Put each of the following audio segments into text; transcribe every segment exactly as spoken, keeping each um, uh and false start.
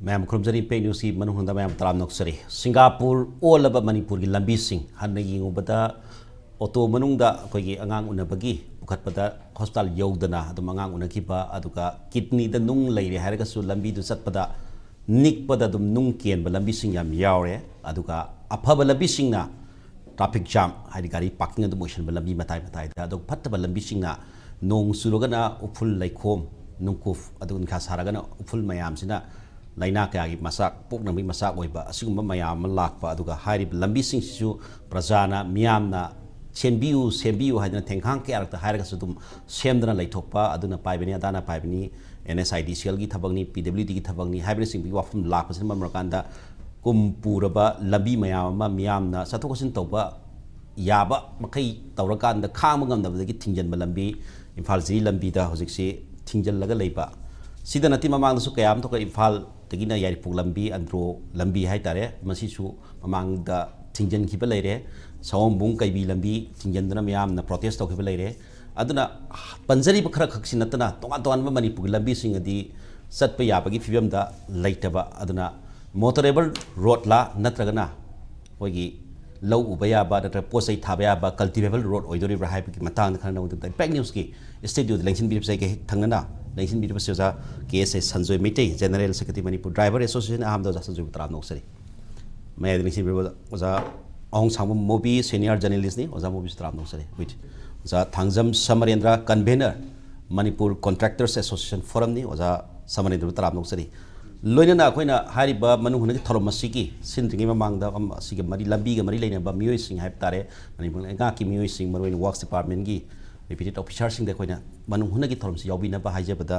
ꯃꯌꯥꯝ ꯈꯨꯔꯨꯝꯖꯔꯤ, ꯏꯝꯄꯦꯛ ꯅ꯭ꯌꯨꯁꯀꯤ ꯃꯅꯨꯡ ꯍꯨꯟꯗ ꯃꯌꯥꯝ ꯇꯔꯥꯝ ꯅꯣꯛꯆꯔꯤ꯫ ꯁꯤꯡꯒꯥꯄꯨꯔ ꯑꯣꯜꯂꯕ ꯃꯅꯤꯄꯨꯔꯒꯤ ꯂꯝꯕꯤꯁꯤꯡ꯫ ꯍꯥꯟꯅ ꯌꯦꯡꯉꯨꯕꯗ ꯑꯣꯇꯣ ꯃꯅꯨꯡꯗ ꯑꯩꯈꯣꯏꯒꯤ ꯑꯉꯥꯡ ꯎꯅꯕꯒꯤ ꯄꯨꯈꯠꯄꯗ ꯍꯣꯁꯄꯤꯇꯥꯜ ꯌꯧꯗꯅ ꯑꯗꯨꯝ ꯑꯉꯥꯡ ꯎꯅꯈꯤꯕ, ꯑꯗꯨꯒ ꯀꯤꯗꯅꯤꯗ ꯅꯨꯡ ꯂꯩꯔꯦ ꯍꯥꯏꯔꯒꯁꯨ ꯂꯝꯕꯤꯗꯨ ꯆꯠꯄꯗ ꯅꯤꯛꯄꯗ ꯑꯗꯨꯝ ꯅꯨꯡ ꯀꯦꯟꯕ ꯂꯝꯕꯤꯁꯤꯡ ꯌꯥꯝ ꯌꯥꯎꯔꯦ꯫ ꯑꯗꯨꯒ ꯑꯐꯕ ꯂꯝꯕꯤꯁꯤꯡꯅ ꯇ꯭ꯔꯥꯐꯤꯛ ꯖꯥꯝ, ꯍꯥꯏꯗꯤ ꯒꯥꯔꯤ ꯄꯥꯔꯀꯤꯡ ꯑꯗꯨꯝ ꯑꯣꯏꯁꯟꯕ ꯂꯝꯕꯤ ꯃꯇꯥꯏ ꯃꯇꯥꯏꯗ, ꯑꯗꯨꯒ ꯐꯠꯇꯕ ꯂꯝꯕꯤꯁꯤꯡꯅ ꯅꯣꯡ ꯆꯨꯔꯒꯅ ꯎꯐꯨꯜ ꯂꯩꯈꯣꯝ, ꯅꯨꯡꯀꯨꯞ, ꯑꯗꯨꯒ ꯅꯨꯡꯁꯥ ꯁꯥꯔꯒꯅ ꯎꯐꯨꯜ ꯃꯌꯥꯝꯁꯤꯅ ꯂꯥꯏꯅꯥ ꯀꯌꯥꯒꯤ ꯃꯆꯥꯛ ꯄꯣꯛꯅꯕꯒꯤ ꯃꯆꯥꯛ ꯑꯣꯏꯕ, ꯑꯁꯤꯒꯨꯝꯕ ꯃꯌꯥꯝ ꯑꯃ ꯂꯥꯛꯄ꯫ ꯑꯗꯨꯒ ꯍꯥꯏꯔꯤꯕ ꯂꯝꯕꯤꯁꯤꯡꯁꯤꯁꯨ ꯄ꯭ꯔꯖꯥꯅ, ꯃꯤꯌꯥꯝꯅ "ꯁꯦꯝꯕꯤꯌꯨ, ꯁꯦꯝꯕꯤꯌꯨ" ꯍꯥꯏꯗꯅ ꯊꯦꯡꯈꯥꯡ ꯀꯌꯥꯔꯛꯇ ꯍꯥꯏꯔꯒꯁꯨ ꯑꯗꯨꯝ ꯁꯦꯝꯗꯅ ꯂꯩꯊꯣꯛꯄ, ꯑꯗꯨꯅ ꯄꯥꯏꯕꯅꯤ, ꯑꯗꯥꯅ ꯄꯥꯏꯕꯅꯤ, ꯑꯦꯟ ꯑꯦꯁ ꯑꯥꯏ ꯗꯤ ꯁꯤ ꯑꯦꯜꯒꯤ ꯊꯕꯛꯅꯤ, ꯄꯤ ꯗꯕ꯭ꯂꯤꯎ ꯗꯤꯒꯤ ꯊꯕꯛꯅꯤ ꯍꯥꯏꯕꯅꯆꯤꯡꯕꯒꯤ ꯋꯥꯐꯝ ꯂꯥꯛꯄꯁꯤꯅ ꯃꯔꯝ ꯑꯣꯏꯔꯀꯥꯟꯗ ꯀꯨꯝ ꯄꯨꯔꯕ ꯂꯝꯕꯤ ꯃꯌꯥꯝ ꯑꯃ ꯃꯤꯌꯥꯝꯅ ꯆꯠꯊꯣꯛ ꯆꯠꯁꯤꯟ ꯇꯧꯕ ꯌꯥꯕ ꯃꯈꯩ ꯇꯧꯔꯀꯥꯟꯗ ꯈꯥꯡꯕ ꯉꯝꯗꯕꯗꯒꯤ ꯊꯤꯡꯖꯤꯟꯕ ꯂꯝꯕꯤ, ꯏꯝꯐꯥꯜ ꯖꯤꯔꯤ ꯂꯝꯕꯤꯗ ꯍꯧꯖꯤꯛꯁꯤ ꯊꯤꯡꯖꯤꯜꯂꯒ ꯂꯩꯕ꯫ ꯁꯤꯗ ꯅꯠꯇꯦ, ꯃꯃꯥꯡꯗꯁꯨ ꯀꯌꯥ ꯑꯃ ꯊꯣꯛꯈ꯭ꯔꯦ꯫ ꯏꯝꯐꯥꯜꯗꯒꯤꯅ ꯌꯥꯏꯔꯤꯄꯣꯛ ꯂꯝꯕꯤ, ꯑꯟꯗ꯭ꯔꯣ ꯂꯝꯕꯤ ꯍꯥꯏꯇꯥꯔꯦ, ꯃꯁꯤꯁꯨ ꯃꯃꯥꯡꯗ ꯊꯤꯡꯖꯤꯟꯈꯤꯕ ꯂꯩꯔꯦ꯫ ꯁꯑꯣꯝꯕꯨꯡ ꯀꯩꯕꯤ ꯂꯝꯕꯤ ꯊꯤꯡꯖꯤꯟꯗꯨꯅ ꯃꯤꯌꯥꯝꯅ ꯄ꯭ꯔꯣꯇꯦꯁ ꯇꯧꯈꯤꯕ ꯂꯩꯔꯦ꯫ ꯑꯗꯨꯅ ꯄꯟꯖꯔꯤꯕ ꯈꯔ ꯈꯛꯁꯤ ꯅꯠꯇꯅ ꯇꯣꯉꯥꯟ ꯇꯣꯉꯥꯟꯕ ꯃꯅꯤꯄꯨꯔꯒꯤ ꯂꯝꯕꯤꯁꯤꯡ ꯑꯗꯤ ꯆꯠꯄ ꯌꯥꯕꯒꯤ ꯐꯤꯕꯝꯗ ꯂꯩꯇꯕ꯫ ꯑꯗꯨꯅ ꯃꯣꯇꯣꯔꯦꯕꯜ ꯔꯣꯗꯂꯥ ꯅꯠꯇ꯭ꯔꯒꯅ ꯑꯩꯈꯣꯏꯒꯤ ꯂꯧ ꯎꯕ ꯌꯥꯕ ꯅꯠꯇ꯭ꯔꯒ ꯄꯣꯠ ꯆꯩ ꯊꯥꯕ ꯌꯥꯕ ꯀꯜꯇꯤꯚꯦꯕꯜ ꯔꯣꯗ ꯑꯣꯏꯗꯣꯔꯤꯕ꯭ꯔꯥ ꯍꯥꯏꯕꯒꯤ ꯃꯇꯥꯡꯗ ꯈꯔ ꯅꯉꯣꯟꯗ ꯏꯝꯄꯦꯛ ꯅ꯭ꯌꯨꯁꯀꯤ ꯁ꯭ꯇꯨꯗꯤꯑꯣꯗ ꯂꯦꯡꯁꯤꯟꯕꯤꯔꯤꯕꯁꯦ ꯑꯩꯒ ꯍꯦꯛ ꯊꯪꯅꯅ ꯂꯦꯡꯁꯤꯟꯕꯤꯔꯤꯕꯁꯦ Oja K S A Sanjoy Meitei, general secretary Manipur driver association. ꯑꯍꯥꯟꯕꯗ ꯑꯣꯖꯥ ꯁꯟꯖꯣꯏꯕꯨ ꯇꯔꯥꯝꯅ ꯑꯣꯛꯆꯔꯤ꯫ ꯃꯌꯥꯏꯗ ꯂꯦꯡꯁꯤꯟꯕꯤꯔꯤꯕ ꯑꯣꯖꯥ ꯑꯍꯣꯡꯁꯥꯡꯕꯝ ꯃꯣꯕꯤ, ꯁꯦꯅꯤꯌꯔ ꯖꯔꯅꯦꯂꯤꯁꯅꯤ꯫ ꯑꯣꯖꯥ ꯃꯣꯕꯤꯁꯨ ꯇꯔꯥꯝꯅ ꯑꯣꯛꯆꯔꯤ꯫ ꯋꯤꯠ ꯑꯣꯖꯥ ꯊꯥꯡꯖꯝ ꯁꯃꯔꯦꯟꯗ꯭ꯔ, ꯀꯟꯚꯦꯅꯔ, ꯃꯅꯤꯄꯨꯔ ꯀꯣꯟꯇ꯭ꯔꯦꯛꯇꯔꯁ ꯑꯦꯁꯣꯁꯤꯌꯦꯁꯟ ꯐꯣꯔꯝꯅꯤ꯫ ꯑꯣꯖꯥ ꯁꯃꯔꯦꯟꯗ꯭ꯔꯕꯨ ꯇꯔꯥꯝꯅ ꯑꯣꯛꯆꯔꯤ꯫ ꯂꯣꯏꯅꯅ ꯑꯩꯈꯣꯏꯅ ꯍꯥꯏꯔꯤꯕ ꯃꯅꯨꯡ ꯍꯨꯠꯅꯒꯤ ꯊꯧꯔꯝ ꯑꯁꯤꯒꯤ ꯁꯤꯟꯗ꯭ꯔꯤꯉꯩ ꯃꯃꯥꯡꯗ ꯑꯃ-, ꯑꯁꯤꯒ ꯃꯔꯤ, ꯂꯝꯕꯤꯒ ꯃꯔꯤ ꯂꯩꯅꯕ ꯃꯤꯑꯣꯏꯁꯤꯡ ꯍꯥꯏꯕ ꯇꯥꯔꯦ, ꯃꯅꯤꯄꯨꯔ ꯂꯩꯉꯥꯛꯀꯤ ꯃꯤꯑꯣꯏꯁꯤꯡ, ꯃꯔꯨꯑꯣꯏꯅ ꯋꯥꯔꯛꯁ ꯗꯤꯄꯥꯔꯠꯃꯦꯟꯒꯤ ꯔꯤꯄꯤꯇꯦꯠ ꯑꯣꯐꯤꯁꯔꯁꯤꯡꯗ ꯑꯩꯈꯣꯏꯅ ꯃꯅꯨꯡ ꯍꯨꯠꯅꯒꯤ ꯊꯧꯔꯝꯁꯤ ꯌꯥꯎꯕꯤꯅꯕ ꯍꯥꯏꯖꯕꯗ,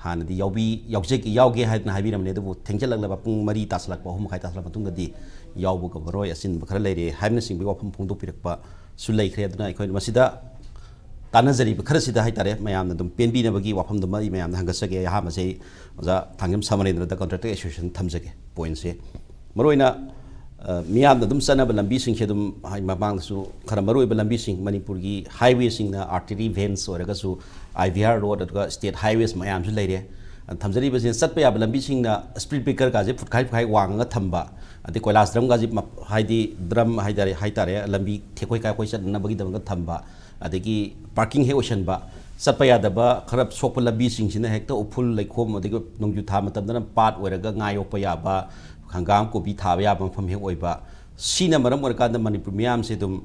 ꯍꯥꯟꯅꯗꯤ ꯌꯥꯎꯕꯤ-, ꯌꯥꯎꯖꯒꯦ, ꯌꯥꯎꯒꯦ ꯍꯥꯏꯗꯅ ꯍꯥꯏꯕꯤꯔꯝꯕꯅꯦ, ꯑꯗꯨꯕꯨ ꯊꯦꯡꯖꯤꯜꯂꯛꯂꯕ ꯄꯨꯡ ꯃꯔꯤ ꯇꯥꯁꯤꯜꯂꯛꯄ, ꯑꯍꯨꯝ ꯃꯈꯥꯏ ꯇꯥꯁꯤꯜꯂꯛꯄ ꯃꯇꯨꯡꯗꯗꯤ ꯌꯥꯎꯕ ꯉꯝꯃꯔꯣꯏ, ꯑꯆꯤꯟꯕ ꯈꯔ ꯂꯩꯔꯦ ꯍꯥꯏꯕꯅꯆꯤꯡꯕꯒꯤ ꯋꯥꯐꯝ ꯐꯣꯡꯗꯣꯛꯄꯤꯔꯛꯄꯁꯨ ꯂꯩꯈ꯭ꯔꯦ꯫ ꯑꯗꯨꯅ ꯑꯩꯈꯣꯏꯅ ꯃꯁꯤꯗ ꯇꯥꯟꯅꯖꯔꯤꯕ ꯈꯔꯁꯤꯗ ꯍꯥꯏꯇꯥꯔꯦ, ꯃꯌꯥꯝꯅ ꯑꯗꯨꯝ ꯄꯦꯟꯕꯤꯅꯕꯒꯤ ꯋꯥꯐꯝꯗꯨꯃ ꯑꯩ ꯃꯌꯥꯝꯗ ꯍꯪꯒꯠꯆꯒꯦ꯫ ꯑꯍꯥꯟꯕꯁꯦ ꯑꯩ ꯑꯣꯖꯥ ꯊꯥꯡꯖꯝ ꯁꯃꯔꯦꯟꯗ꯭ꯔꯗ ꯀꯣꯟꯇ꯭ꯔꯦꯛꯇꯔ ꯑꯦꯁꯣꯁꯤꯌꯦꯁꯟ ꯊꯝꯖꯒꯦ꯫ ꯄꯣꯏꯟꯁꯦ ꯃꯔꯨꯑꯣꯏꯅ, ꯑ, ꯃꯤꯌꯥꯝꯅ ꯑꯗꯨꯝ ꯆꯠꯅꯕ ꯂꯝꯕꯤꯁꯤꯡꯁꯦ ꯑꯗꯨꯝ, ꯍꯥꯏ-, ꯃꯃꯥꯡꯗꯁꯨ ꯈꯔ ꯃꯔꯨꯑꯣꯏꯕ ꯂꯝꯕꯤꯁꯤꯡ, ꯃꯅꯤꯄꯨꯔꯒꯤ ꯍꯥꯏꯋꯦꯁꯤꯡꯅ ꯑꯥꯔꯇꯔꯤ ꯚꯦꯟꯁ ꯑꯣꯏꯔꯒꯁꯨ, ꯑꯥꯏ ꯚꯤ ꯑꯥꯔ ꯔꯣꯗ, ꯑꯗꯨꯒ ꯁ꯭ꯇꯦꯠ ꯍꯥꯏꯋꯦꯁ ꯃꯌꯥꯝꯁꯨ ꯂꯩꯔꯦ꯫ ꯊꯝꯖꯔꯤꯕꯁꯤꯅ ꯆꯠꯄ ꯌꯥꯕ ꯂꯝꯕꯤꯁꯤꯡꯅ ꯁ꯭ꯄꯤꯠ ꯕ꯭ꯔꯦꯀꯔꯒꯥꯁꯦ ꯐꯨꯠꯈꯥꯏ ꯐꯨꯠꯈꯥꯏ ꯋꯥꯡꯉꯒ ꯊꯝꯕ, ꯑꯗꯩ ꯀꯣꯏꯂꯥꯁ ꯗ꯭ꯔꯝꯒꯥꯁꯦ ꯃꯞ-, ꯍꯥꯏꯗꯤ ꯗ꯭ꯔꯝ ꯍꯥꯏꯇꯥꯔꯦ, ꯍꯥꯏꯇꯥꯔꯦ, ꯂꯝꯕꯤ ꯊꯦꯛꯈꯣꯏ ꯀꯥꯏꯈꯣꯏ ꯆꯠꯅꯅꯕꯒꯤꯗꯃꯛꯇ ꯊꯝꯕ, ꯑꯗꯒꯤ ꯄꯥꯔꯀꯤꯡ ꯍꯦꯛ ꯑꯣꯏꯁꯟꯕ, ꯆꯠꯄ ꯌꯥꯗꯕ ꯈꯔ ꯁꯣꯛꯄ ꯂꯝꯕꯤꯁꯤꯡꯁꯤꯅ ꯍꯦꯛꯇ ꯎꯐꯨꯜ ꯂꯩꯈꯣꯝ, ꯑꯗꯒꯤ ꯅꯣꯡꯖꯨ ꯊꯥ ꯃꯇꯝꯗꯅ ꯄꯥꯠ ꯑꯣꯏꯔꯒ ꯉꯥ ꯌꯣꯛꯄ ꯌꯥꯕ, ꯍꯪꯒꯥꯝ ꯀꯣꯕꯤ ꯊꯥꯕ ꯌꯥꯕ ꯃꯐꯝ ꯍꯦꯛ ꯑꯣꯏꯕ, ꯁꯤꯅ ꯃꯔꯝ ꯑꯣꯏꯔꯀꯥꯟꯗ ꯃꯅꯤꯄꯨꯔ ꯃꯤꯌꯥꯝꯁꯦ ꯑꯗꯨꯝ,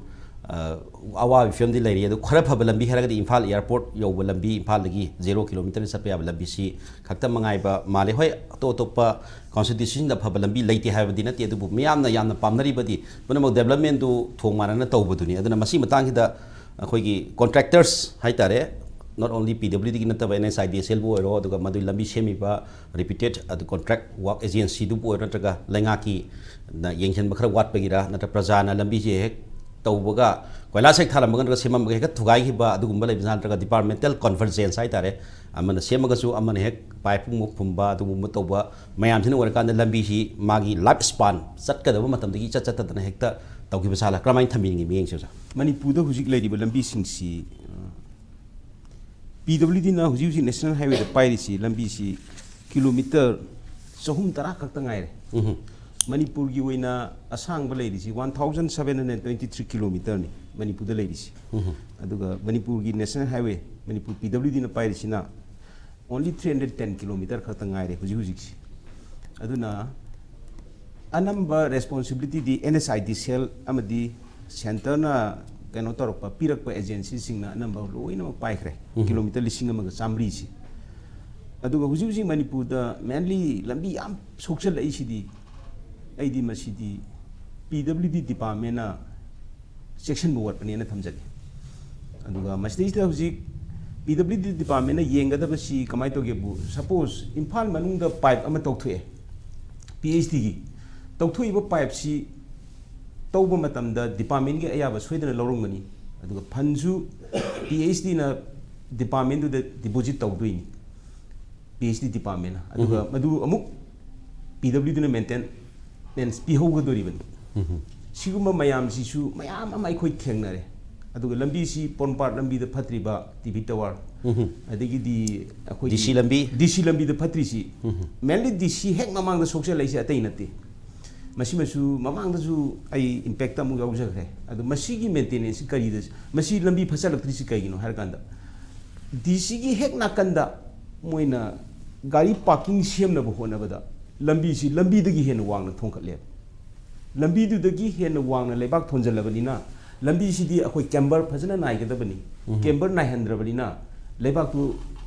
ꯑ, ꯑꯋꯥꯕ ꯐꯤꯕꯝꯗꯤ ꯂꯩꯔꯤ꯫ ꯑꯗꯣ ꯈꯔ ꯐꯕ ꯂꯝꯕꯤ ꯍꯥꯏꯔꯒꯗꯤ ꯏꯝꯐꯥꯜ ꯑꯦꯌꯥꯔꯄꯣꯔꯠ ꯌꯧꯕ ꯂꯝꯕꯤ, ꯏꯝꯐꯥꯜꯗꯒꯤ ꯖꯦꯔꯣ ꯀꯤꯂꯣꯃꯤꯇꯔ ꯆꯠꯄ ꯌꯥꯕ ꯂꯝꯕꯤꯁꯤ ꯈꯛꯇ ꯃꯉꯥꯏꯕ ꯃꯥꯜꯂꯦ꯫ ꯍꯣꯏ, ꯑꯇꯣꯞ ꯑꯇꯣꯞꯄ ꯀꯟꯁꯇꯤꯇ꯭ꯌꯨꯁꯟꯗ ꯐꯕ ꯂꯝꯕꯤ ꯂꯩꯇꯦ ꯍꯥꯏꯕꯗꯤ ꯅꯠꯇꯦ, ꯑꯗꯨꯕꯨ ꯃꯤꯌꯥꯝꯅ ꯌꯥꯝꯅ ꯄꯥꯝꯅꯔꯤꯕꯗꯤ ꯄꯨꯝꯅꯃꯛ ꯗꯦꯕꯂꯞꯃꯦꯟꯗꯨ ꯊꯣꯡ ꯃꯥꯟꯅꯅ ꯇꯧꯕꯗꯨꯅꯤ꯫ ꯑꯗꯨꯅ ꯃꯁꯤ ꯃꯇꯥꯡꯁꯤꯗ ꯑꯩꯈꯣꯏꯒꯤ ꯀꯣꯟꯇ꯭ꯔꯦꯛꯇꯔꯁ ꯍꯥꯏꯇꯥꯔꯦ, not only ꯄꯤ ꯗꯕ꯭ꯂꯤꯎ ꯗꯤꯒꯤ ꯅꯠꯇꯕ and S I D S ꯑꯦꯜꯕꯨ ꯑꯣꯏꯔꯣ, ꯑꯗꯨꯒ ꯃꯗꯨꯒꯤ ꯂꯝꯕꯤ ꯁꯦꯝꯃꯤꯕ ꯔꯤꯄ꯭ꯌꯨꯇꯦꯠ ꯑꯗꯨ ꯀꯣꯟꯇ꯭ꯔꯦꯛ ꯋꯥꯔꯛ ꯑꯦꯖꯦꯟꯁꯤꯗꯨꯕꯨ ꯑꯣꯏꯔꯣ, ꯅꯠꯇ꯭ꯔꯒ ꯂꯩꯉꯥꯛꯀꯤ ꯅ ꯌꯦꯡꯁꯤꯟꯕ ꯈꯔ ꯋꯥꯠꯄꯒꯤꯔ, ꯅꯠꯇ꯭ꯔꯒ ꯄ꯭ꯔꯖꯥꯅ ꯂꯝꯕꯤꯁꯦ ꯍꯦꯛ ꯇꯧꯕꯒ, ꯀꯣꯏꯂꯥꯁ ꯍꯦꯛ ꯊꯥꯔꯝꯃꯒ ꯅꯠꯇ꯭ꯔꯒ ꯁꯦꯝꯃꯝꯃꯒ ꯍꯦꯛꯇ ꯊꯨꯒꯥꯏꯈꯤꯕ ꯑꯗꯨꯒꯨꯝꯕ ꯂꯩꯕꯖꯥꯠ, ꯅꯠꯇ꯭ꯔꯒ ꯗꯤꯄꯥꯔꯠꯃꯦꯟꯇꯦꯜ ꯀꯟꯚꯔꯖꯦꯟꯁ ꯍꯥꯏꯇꯥꯔꯦ, ꯑꯃꯅ ꯁꯦꯝꯃꯒꯁꯨ ꯑꯃꯅ ꯍꯦꯛ ꯄꯥꯏꯞ ꯑꯃꯨꯛ ꯐꯨꯝꯕ, ꯑꯗꯨꯒꯨꯝꯕ ꯇꯧꯕ ꯃꯌꯥꯝꯁꯤꯅ ꯑꯣꯏꯔꯀꯥꯟꯗ ꯂꯝꯕꯤꯁꯤ ꯃꯥꯒꯤ ꯂꯥꯏꯐ ꯁ꯭ꯄꯥꯟ ꯆꯠꯀꯗꯕ ꯃꯇꯝꯗꯒꯤ ꯏꯆꯠ ꯆꯠꯇꯗꯅ ꯍꯦꯛꯇ ꯇꯧꯈꯤꯕ ꯁꯥꯂꯥ? ꯀꯔꯝꯍꯥꯏꯅ ꯊꯝꯕꯤꯅꯤꯡꯉꯤ ꯃꯤꯠꯌꯦꯡꯁꯦ, ꯑꯣꯖꯥ? ꯃꯅꯤꯄꯨꯔꯗ ꯍꯧꯖꯤꯛ ꯂꯩꯔꯤꯕ ꯂꯝꯕꯤꯁꯤꯡꯁꯤ, ꯄꯤ ꯗꯕ꯭ꯂꯤꯎ ꯗꯤꯅ ꯍꯧꯖꯤꯛ ꯍꯧꯖꯤꯛ ꯅꯦꯁꯅꯦꯜ ꯍꯥꯏꯋꯦꯗ ꯄꯥꯏꯔꯤꯁꯤ ꯂꯝꯕꯤꯁꯤ ꯀꯤꯂꯣꯃꯤꯇꯔ ꯆꯍꯨꯝ ꯇꯔꯥ ꯈꯛꯇ ꯉꯥꯏꯔꯦ꯫ ꯎꯝ꯫ ꯃꯅꯤꯄꯨꯔꯒꯤ ꯑꯣꯏꯅ ꯑꯁꯥꯡꯕ ꯂꯩꯔꯤꯁꯤ one thousand seven hundred twenty three ꯀꯤꯂꯣꯃꯤꯇꯔꯅꯤ ꯃꯅꯤꯄꯨꯔꯗ ꯂꯩꯔꯤꯁꯤ꯫ ꯎꯝ꯫ ꯑꯗꯨꯒ ꯃꯅꯤꯄꯨꯔꯒꯤ national highway, Manipur P W ꯗꯤꯅ ꯄꯥꯏꯔꯤꯁꯤꯅ only three hundred ten kilometer ꯈꯛꯇ ꯉꯥꯏꯔꯦ ꯍꯧꯖꯤꯛ ꯍꯧꯖꯤꯛꯁꯤ꯫ ꯑꯗꯨꯅ ꯑꯅꯝꯕ ꯔꯦꯁꯄꯣꯟꯁꯤꯕꯤꯂꯤꯇꯤꯗꯤ ꯑꯦꯟ ꯑꯦꯁ ꯑꯥꯏ ꯗꯤ ꯁꯦꯜ ꯑꯃꯗꯤ ꯁꯦꯟꯇꯔꯅ ꯀꯩꯅꯣ ꯇꯧꯔꯛꯄ, ꯄꯤꯔꯛꯄ ꯑꯦꯖꯦꯟꯁꯤꯁꯤꯡꯅ ꯑꯅꯝꯕ ꯂꯣꯏꯅꯃꯛ ꯄꯥꯏꯈ꯭ꯔꯦ, ꯎꯝ꯫ ꯀꯤꯂꯣꯃꯤꯇꯔ ꯂꯤꯁꯤꯡ ꯑꯃꯒ ꯆꯥꯃꯔꯤꯁꯤ꯫ ꯑꯗꯨꯒ ꯍꯧꯖꯤꯛ ꯍꯧꯖꯤꯛ ꯃꯅꯤꯄꯨꯔꯗ ꯃꯦꯟꯂꯤ ꯂꯝꯕꯤ ꯌꯥꯝ ꯁꯣꯛꯆꯜꯂꯛꯏꯁꯤꯗꯤ, ꯑꯩꯗꯤ ꯃꯁꯤꯗꯤ ꯄꯤ ꯗꯕ꯭ꯂꯤꯎ ꯗꯤ ꯗꯤꯄꯥꯔꯠꯃꯦꯟꯅ ꯆꯦꯛꯁꯤꯟꯕ ꯋꯥꯠꯄꯅꯦꯅ ꯊꯝꯖꯒꯦ꯫ ꯑꯗꯨꯒ ꯃꯁꯤꯗꯩꯁꯤꯗ ꯍꯧꯖꯤꯛ ꯄꯤ ꯗꯕ꯭ꯂꯤꯎ ꯗꯤ ꯗꯤꯄꯥꯔꯠꯃꯦꯟꯅ ꯌꯦꯡꯒꯗꯕꯁꯤ ꯀꯃꯥꯏꯅ ꯇꯧꯒꯦꯕꯨ, ꯁꯄꯣꯁ ꯏꯝꯐꯥꯜ ꯃꯅꯨꯡꯗ ꯄꯥꯏꯞ ꯑꯃ ꯇꯧꯊꯣꯛꯑꯦ, ꯄꯤ ꯑꯩꯆ ꯗꯤꯒꯤ ꯇꯧꯊꯣꯛꯏꯕ ꯄꯥꯏꯞꯁꯤ ꯇꯧꯕ ꯃꯇꯝꯗ ꯗꯤꯄꯥꯔꯠꯃꯦꯟꯒꯤ ꯑꯌꯥꯕ ꯁꯣꯏꯗꯅ ꯂꯧꯔꯝꯒꯅꯤ꯫ ꯑꯗꯨꯒ ꯐꯟꯁꯨ ꯄꯤ ꯑꯩꯆ ꯗꯤꯅ ꯗꯤꯄꯥꯔꯠꯃꯦꯟꯗꯨꯗ ꯗꯤꯄꯣꯖꯤꯠ ꯇꯧꯗꯣꯏꯅꯤ, ꯄꯤ ꯑꯩꯆ ꯗꯤ ꯗꯤꯄꯥꯔꯠꯃꯦꯟꯅ꯫ ꯑꯗꯨꯒ ꯎꯝ꯫ ꯃꯗꯨ ꯑꯃꯨꯛ ꯄꯤ ꯗꯕ꯭ꯂꯤꯎ ꯗꯤꯅ ꯃꯦꯟꯇꯦꯅꯦꯟꯁ ꯄꯤꯍꯧꯒꯗꯣꯔꯤꯕꯅꯤ꯫ ꯎꯝ꯫ ꯁꯤꯒꯨꯝꯕ ꯃꯌꯥꯝꯁꯤꯁꯨ ꯃꯌꯥꯝ ꯑꯃ ꯑꯩꯈꯣꯏ ꯊꯦꯡꯅꯔꯦ꯫ ꯑꯗꯨꯒ ꯂꯝꯕꯤꯁꯤ ꯄꯣꯔꯣꯝꯄꯥꯠ ꯂꯝꯕꯤꯗ ꯐꯠꯇ꯭ꯔꯤꯕ, ꯇꯤ ꯚꯤ ꯇꯋꯥꯔ, ꯎꯝ꯫ ꯑꯗꯒꯤꯗꯤ ꯑꯩꯈꯣꯏꯒꯤ ꯗꯤ ꯁꯤ ꯂꯝꯕꯤ꯫ ꯗꯤ ꯁꯤ ꯂꯝꯕꯤꯗ ꯐꯠꯇ꯭ꯔꯤꯁꯤ, ꯎꯝ꯫ ꯃꯦꯟꯂꯤ ꯗꯤ ꯁꯤ ꯍꯦꯛ ꯃꯃꯥꯡꯗ ꯁꯣꯛꯆꯜꯂꯛꯏꯁꯦ ꯑꯇꯩ ꯅꯠꯇꯦ꯫ ꯃꯁꯤꯃꯁꯨ ꯃꯃꯥꯡꯗꯁꯨ ꯑꯩ ꯏꯝꯄꯦꯛꯇ ꯑꯃꯨꯛ ꯌꯥꯎꯖꯈ꯭ꯔꯦ꯫ ꯑꯗꯣ ꯃꯁꯤꯒꯤ ꯃꯦꯟꯇꯦꯅꯦꯟꯁꯁꯤ ꯀꯔꯤꯗ, ꯃꯁꯤ ꯂꯝꯕꯤ ꯐꯠꯆꯜꯂꯛꯇ꯭ꯔꯤꯁꯤ ꯀꯩꯒꯤꯅꯣ ꯍꯥꯏꯔꯀꯥꯟꯗ, ꯗꯤ ꯁꯤꯒꯤ ꯍꯦꯛ ꯅꯥꯀꯟꯗ ꯃꯣꯏꯅ ꯒꯥꯔꯤ ꯄꯥꯔꯀꯤꯡ ꯁꯦꯝꯅꯕ ꯍꯣꯠꯅꯕꯗ ꯂꯝꯕꯤꯁꯤ ꯂꯝꯕꯤꯗꯒꯤ ꯍꯦꯟꯅ ꯋꯥꯡꯅ ꯊꯣꯡꯈꯠꯂꯦꯕ꯫ ꯂꯝꯕꯤꯗꯨꯗꯒꯤ ꯍꯦꯟꯅ ꯋꯥꯡꯅ ꯂꯩꯕꯥꯛ ꯊꯣꯟꯖꯜꯂꯕꯅꯤꯅ, ꯂꯝꯕꯤꯁꯤꯗꯤ ꯑꯩꯈꯣꯏ ꯀꯦꯝꯕꯔ ꯐꯖꯅ ꯅꯥꯏꯒꯗꯕꯅꯤ꯫ ꯀꯦꯝꯕꯔ ꯅꯥꯏꯍꯟꯗ꯭ꯔꯕꯅꯤꯅ, ꯂꯩꯕꯥꯛꯇꯨ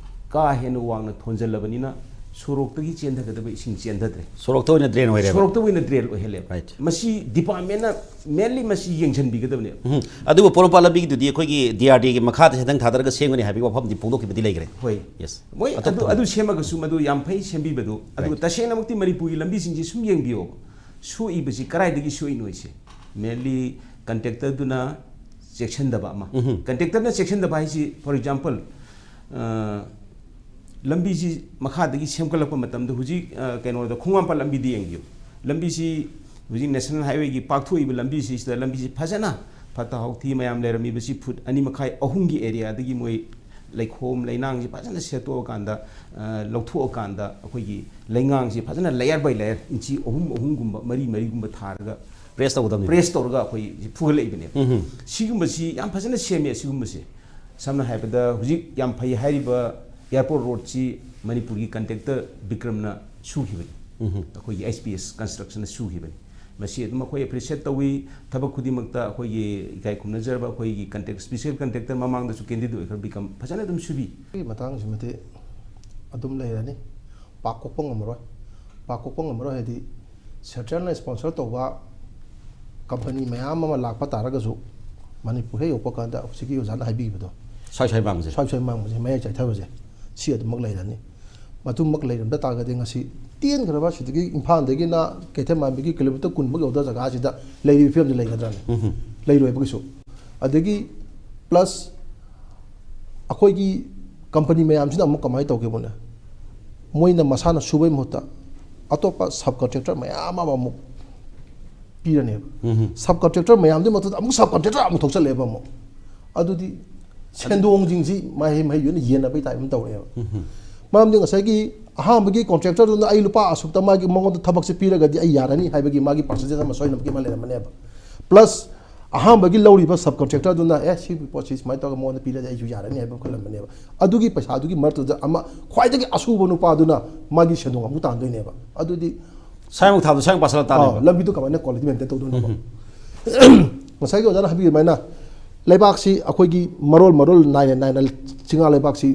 ꯀꯥ ꯍꯦꯟꯅ ꯋꯥꯡꯅ ꯊꯣꯟꯖꯜꯂꯕꯅꯤꯅ, ꯁꯣꯔꯣꯛꯇꯒꯤ ꯆꯦꯟꯊꯒꯗꯕ ꯏꯁꯤꯡ ꯆꯦꯟꯊꯗ꯭ꯔꯦ꯫ ꯁꯣꯔꯣꯛꯇ ꯑꯣꯏꯅ ꯗ꯭ꯔꯦꯟ ꯑꯣꯏꯔꯦꯕ꯫ ꯁꯣꯔꯣꯛꯇ ꯑꯣꯏꯅ ꯗ꯭ꯔꯦꯟ ꯑꯣꯏꯍꯜꯂꯦꯕ꯫ Right. ꯃꯁꯤ ꯗꯤꯄꯥꯔꯠꯃꯦꯟꯅ ꯃꯦꯟꯂꯤ ꯃꯁꯤ ꯌꯦꯡꯁꯤꯟꯕꯤꯒꯗꯕꯅꯦꯕ꯫ ꯎꯝ꯫ ꯑꯗꯨꯕꯨ ꯄꯣꯔꯣꯝꯄꯥꯠ ꯂꯝꯕꯤꯒꯤꯗꯨꯗꯤ ꯑꯩꯈꯣꯏꯒꯤ ꯗꯤ ꯑꯥꯔ ꯗꯤꯒꯤ ꯃꯈꯥꯗ ꯁꯦꯟꯊꯪ ꯊꯥꯗꯔꯒ ꯁꯦꯝꯒꯅꯤ ꯍꯥꯏꯕꯒꯤ ꯋꯥꯐꯝꯗꯤ ꯐꯣꯡꯗꯣꯛꯈꯤꯕꯗꯤ ꯂꯩꯈ꯭ꯔꯦ꯫ ꯍꯣꯏ꯫ Yes. ꯃꯣꯏ ꯑꯗꯨ ꯑꯇꯣꯞꯄ ꯑꯗꯨ ꯁꯦꯝꯃꯒꯁꯨ ꯃꯗꯨ ꯌꯥꯝ ꯐꯩ ꯁꯦꯝꯕꯤꯕꯗꯨ꯫ ꯑꯗꯨꯒ Right. ꯇꯁꯦꯡꯅꯃꯛꯇꯤ ꯃꯅꯤꯄꯨꯔꯒꯤ ꯂꯝꯕꯤꯁꯤꯡꯁꯤ ꯁꯨꯝ ꯌꯦꯡꯕꯤꯌꯣꯕ꯫ ꯁꯣꯛꯏꯕꯁꯤ ꯀꯗꯥꯏꯗꯒꯤ ꯁꯣꯛꯏꯅꯣ ꯍꯥꯏꯁꯦ꯫ ꯃꯦꯟꯂꯤ ꯀꯟꯇ꯭ꯔꯦꯛꯇꯔꯗꯨꯅ ꯆꯦꯛꯁꯤꯟꯗꯕ ꯑꯃ꯫ ꯎꯝꯍꯨꯝ꯫ ꯀꯟꯇ꯭ꯔꯦꯛꯇꯔꯅ ꯆꯦꯛꯁꯤꯟꯗꯕ ꯍꯥꯏꯁꯤ, for example, ꯑ, ꯂꯝꯕꯤꯁꯤ ꯃꯈꯥꯗꯒꯤ ꯁꯦꯝꯒꯠꯂꯛꯄ ꯃꯇꯝꯗ ꯍꯧꯖꯤꯛ, ꯑ, ꯀꯩꯅꯣꯗ ꯈꯣꯡꯉꯥꯝꯄꯥꯠ ꯂꯝꯕꯤꯗ ꯌꯦꯡꯕꯤꯌꯨ꯫ ꯂꯝꯕꯤꯁꯤ ꯍꯧꯖꯤꯛ ꯅꯦꯁꯅꯦꯜ ꯍꯥꯏꯋꯦꯒꯤ ꯄꯥꯛꯊꯣꯛꯏꯕ ꯂꯝꯕꯤꯁꯤꯗ ꯂꯝꯕꯤꯁꯤ ꯐꯖꯅ ꯐꯠꯇ ꯍꯥꯎꯊꯤ ꯃꯌꯥꯝ ꯂꯩꯔꯝꯃꯤꯕꯁꯤ ꯐꯨꯠ ꯑꯅꯤ ꯃꯈꯥꯏ ꯑꯍꯨꯝꯒꯤ ꯑꯦꯔꯤꯌꯥꯗꯒꯤ ꯃꯣꯏ ꯂꯩꯈꯣꯝ ꯂꯩꯅꯥꯡꯁꯤ ꯐꯖꯅ ꯁꯦꯠꯇꯣꯛꯑꯀꯥꯟꯗ, ꯑ, ꯂꯧꯊꯣꯛꯑꯀꯥꯟꯗ ꯑꯩꯈꯣꯏꯒꯤ ꯂꯩꯉꯥꯡꯁꯤ ꯐꯖꯅ layer by layer ꯏꯟꯆꯤ ꯑꯍꯨꯝ ꯑꯍꯨꯝꯒꯨꯝꯕ, ꯃꯔꯤ ꯃꯔꯤꯒꯨꯝꯕ ꯊꯥꯔꯒ Press ꯇꯧꯒꯗꯕꯅꯤ꯫ press ꯇꯧꯔꯒ ꯑꯩꯈꯣꯏ ꯐꯨꯒꯠꯂꯛꯏꯕꯅꯦꯕ꯫ ꯎꯝꯍꯨꯝ꯫ ꯁꯤꯒꯨꯝꯕꯁꯤ ꯌꯥꯝ ꯐꯖꯅ ꯁꯦꯝꯃꯦ꯫ ꯑꯁꯤꯒꯨꯝꯕꯁꯦ ꯁꯝꯅ ꯍꯥꯏꯔꯕꯗ ꯍꯧꯖꯤꯛ ꯌꯥꯝ ꯐꯩ ꯍꯥꯏꯔꯤꯕ airport roadꯁꯤ ꯃꯅꯤꯄꯨꯔꯒꯤ ꯀꯟꯇ꯭ꯔꯦꯛꯇꯔ ꯕꯤꯀ꯭ꯔꯝꯅ ꯁꯨꯈꯤꯕꯅꯤ꯫ ꯎꯝꯍꯨꯝ꯫ ꯑꯩꯈꯣꯏꯒꯤ ꯑꯩꯆ ꯄꯤ ꯑꯦꯁ ꯀꯟꯁꯇ꯭ꯔꯛꯁꯟꯅ ꯁꯨꯈꯤꯕꯅꯤ꯫ ꯃꯁꯤ ꯑꯗꯨꯝ ꯑꯩꯈꯣꯏ appreciate ꯇꯧꯏ꯫ ꯊꯕꯛ ꯈꯨꯗꯤꯡꯃꯛꯇ ꯑꯩꯈꯣꯏꯒꯤ ꯏꯀꯥꯏ ꯈꯨꯝꯅꯖꯔꯕ ꯑꯩꯈꯣꯏꯒꯤ ꯀꯟꯇ꯭ꯔꯦꯛ, special contractor ꯃꯃꯥꯡꯗꯁꯨ candidate ꯑꯣꯏꯈ꯭ꯔ ꯕꯤꯀ꯭ꯔꯝ ꯐꯖꯅ ꯑꯗꯨꯝ ꯁꯨꯕꯤ꯫ ꯁꯤꯒꯤ ꯃꯇꯥꯡꯁꯤꯃꯗꯤ ꯑꯗꯨꯝ ꯂꯩꯔꯅꯤ꯫ ꯄꯥꯛ ꯀꯣꯛꯄ ꯉꯝꯃꯔꯣꯏ꯫ ꯄꯥꯛ ꯀꯣꯛꯄ ꯉꯝꯃꯔꯣꯏ ꯍꯥꯏꯗꯤ, ꯁꯦꯟꯇ꯭ꯔꯦꯜꯅ sponsor ꯇꯧꯕ ꯀꯝꯄꯅꯤ ꯃꯌꯥꯝ ꯑꯃ ꯂꯥꯛꯄ ꯇꯥꯔꯒꯁꯨ, ꯃꯅꯤꯄꯨꯔ ꯍꯦꯛ ꯌꯧꯔꯛꯄ ꯀꯥꯟꯗ ꯍꯧꯖꯤꯛꯀꯤ ꯑꯣꯖꯥꯅ ꯍꯥꯏꯕꯤꯕꯗꯣ, ꯁ꯭ꯋꯥꯏ ꯁ꯭ꯋꯥꯏ ꯃꯥꯡꯕꯁꯦ꯫ ꯁ꯭ꯋꯥꯏ ꯁ꯭ꯋꯥꯏ ꯃꯥꯡꯕꯁꯦ, ꯃꯌꯥꯏ ꯆꯥꯏꯊꯕꯁꯦ, ꯁꯤ ꯑꯗꯨꯃꯛ ꯂꯩꯔꯅꯤ꯫ ꯃꯗꯨꯃꯛ ꯂꯩꯔꯝꯗ ꯇꯥꯔꯒꯗꯤ ꯉꯁꯤ ꯇꯦꯟꯈ꯭ꯔꯕ ꯁꯤꯗꯒꯤ ꯏꯝꯐꯥꯜꯗꯒꯤꯅ ꯀꯩꯊꯦꯜꯃꯥꯟꯕꯤꯒꯤ ꯀꯤꯂꯣꯃꯤꯇꯔ ꯀꯨꯟꯃꯨꯛ ꯌꯧꯗ ꯖꯒꯥꯁꯤꯗ ꯂꯩꯔꯤꯕ ꯐꯤꯕꯝꯁꯤ ꯂꯩꯒꯗ꯭ꯔꯅꯤ? ꯎꯝꯍꯨꯝ꯫ ꯂꯩꯔꯣꯏꯕ ꯀꯩꯁꯨ꯫ ꯑꯗꯒꯤ plus ꯑꯩꯈꯣꯏꯒꯤ ꯀꯝꯄꯅꯤ ꯃꯌꯥꯝꯁꯤꯅ ꯑꯃꯨꯛ ꯀꯃꯥꯏꯅ ꯇꯧꯒꯦꯕꯨꯅꯦ? ꯃꯣꯏꯅ ꯃꯁꯥꯅ ꯁꯨꯕꯩ ꯃꯍꯨꯠꯇ ꯑꯇꯣꯞꯄ sub contractor ꯃꯌꯥꯝ ꯑꯃ ꯑꯃꯨꯛ ꯄꯤꯔꯅꯦꯕ꯫ ꯎꯝꯍꯨꯝ꯫ Sub contractor ꯃꯌꯥꯝꯗꯨꯒꯤ ꯃꯊꯛꯇ ꯑꯃꯨꯛ sub contractor ꯑꯃꯨꯛ ꯊꯣꯛꯆꯜꯂꯛꯑꯦꯕ ꯑꯃꯨꯛ꯫ ꯑꯗꯨꯗꯤ ꯁꯦꯟꯗꯣꯡꯁꯤꯡꯁꯤ ꯃꯍꯩ ꯃꯍꯩ ꯑꯣꯏꯅ ꯌꯦꯟꯅꯕꯒꯤ ꯇꯥꯏꯞ ꯑꯃ ꯇꯧꯔꯛꯑꯦꯕ꯫ ꯃꯔꯝꯗꯤ ꯉꯁꯥꯏꯒꯤ ꯑꯍꯥꯟꯕꯒꯤ ꯀꯣꯟꯇ꯭ꯔꯦꯛꯇꯔꯗꯨꯅ ꯑꯩ ꯂꯨꯄꯥ ꯑꯁꯨꯛꯇ ꯃꯥꯒꯤ ꯃꯉꯣꯟꯗ ꯊꯕꯛꯁꯦ ꯄꯤꯔꯒꯗꯤ ꯑꯩ ꯌꯥꯔꯅꯤ ꯍꯥꯏꯕꯒꯤ ꯃꯥꯒꯤ ꯄꯥꯔꯁꯦꯟꯇꯦꯖ ꯑꯃ ꯁꯣꯏꯅꯕꯒꯤ ꯑꯃ ꯂꯩꯔꯝꯃꯅꯦꯕ꯫ ꯄ꯭ꯂꯁ ꯑꯍꯥꯟꯕꯒꯤ ꯂꯧꯔꯤꯕ ꯁꯕ ꯀꯣꯟꯇ꯭ꯔꯦꯛꯇꯔꯗꯨꯅ ꯑꯦ ꯁꯤꯒꯤ ꯄꯣꯠꯁꯤ ꯁꯨꯃꯥꯏꯅ ꯇꯧꯔꯒ ꯃꯉꯣꯟꯗ ꯄꯤꯔꯗꯤ ꯑꯩꯁꯨ ꯌꯥꯔꯅꯤ ꯍꯥꯏꯕ ꯈꯜꯂꯝꯕꯅꯦꯕ꯫ ꯑꯗꯨꯒꯤ ꯄꯩꯁꯥꯗꯨꯒꯤ ꯃꯔꯛꯇꯨꯗ ꯑꯃ ꯈ꯭ꯋꯥꯏꯗꯒꯤ ꯑꯁꯨꯕ ꯅꯨꯄꯥꯗꯨꯅ ꯃꯥꯒꯤ ꯁꯦꯟꯗꯣꯡ ꯑꯃꯨꯛ ꯇꯥꯟꯗꯣꯏꯅꯦꯕ꯫ ꯑꯗꯨꯗꯤ ꯁꯥꯏꯃꯨꯛ ꯊꯥꯕꯗꯣ ꯁꯥꯏꯃꯨꯛ ꯄꯥꯁꯜꯂ ꯇꯥꯅꯦꯕ꯫ ꯂꯝꯕꯤꯗꯨ ꯀꯃꯥꯏꯅ ꯀ꯭ꯋꯥꯂꯤꯇꯤ ꯃꯦꯟꯇꯦꯟ ꯇꯧꯗꯣꯏꯅꯣꯕ? ꯉꯁꯥꯏꯒꯤ ꯑꯣꯖꯥꯅ ꯍꯥꯏꯕꯤꯕ ꯑꯗꯨꯃꯥꯏꯅ ꯂꯩꯕꯥꯛꯁꯤ ꯑꯩꯈꯣꯏꯒꯤ ꯃꯔꯣꯜ ꯃꯔꯣꯜ ꯅꯥꯏꯅ ꯅꯥꯏꯅ ꯆꯤꯡꯉꯥ ꯂꯩꯕꯥꯛꯁꯤ